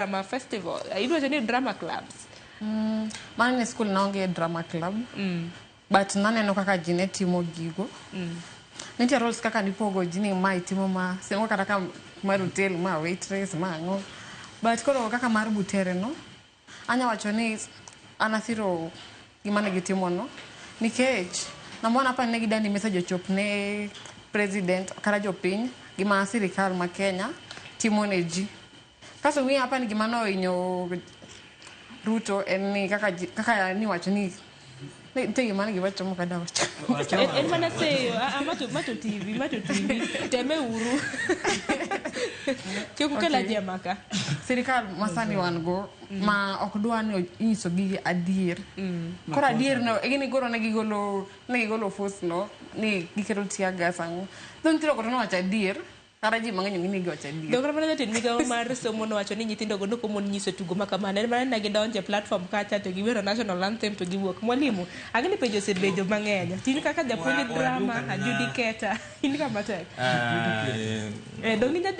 Drama festival. Iwacho ni drama clubs. Mano ne skul naonge drama club. But naneno kaka ji ne timo gigo. Nitie roles kaka nipogo ji ni mae timo ma, semo kata ka mar hotel, ma waitress, ma ang'o. But koro kaka mar Butere no, anya wacho ni an asiro gima ne gitimo no. Nikech, number one apani ne gidani message ochop ne president kata jopiny gima sirikal ma Kenya timo ne ji. Kasto ng'iyo apani gima nohinyo Ruto en ni kaka ji, kaka niwacho ni nitie gima ne giwacho mok adwa wacho. En mana seyo, ah, ah, mato TV, mato TV. Teme uru. Kik ukel ajema ka. Sirikal masani wan go ma ok dwa ni inyiso gi adier. Koro adier no gini koro ne gigolo force no ni giketo tear gas ang'o. To nyithindo go to nowacho adier. Kata ji mang'eny ong'e ni giwacho adier. Dong mana jatend migawo mar somo nowacho ni nyithindo go nokomon nyiso tugo ma kamano. En mana ni gidonjo e platform kacha to giwero national anthem to giwuok. Mwalimu, ang'e ni penjo osebedo mang'eny. Tin kaka japuonj drama, adjudicator, in kama tek. Dong inya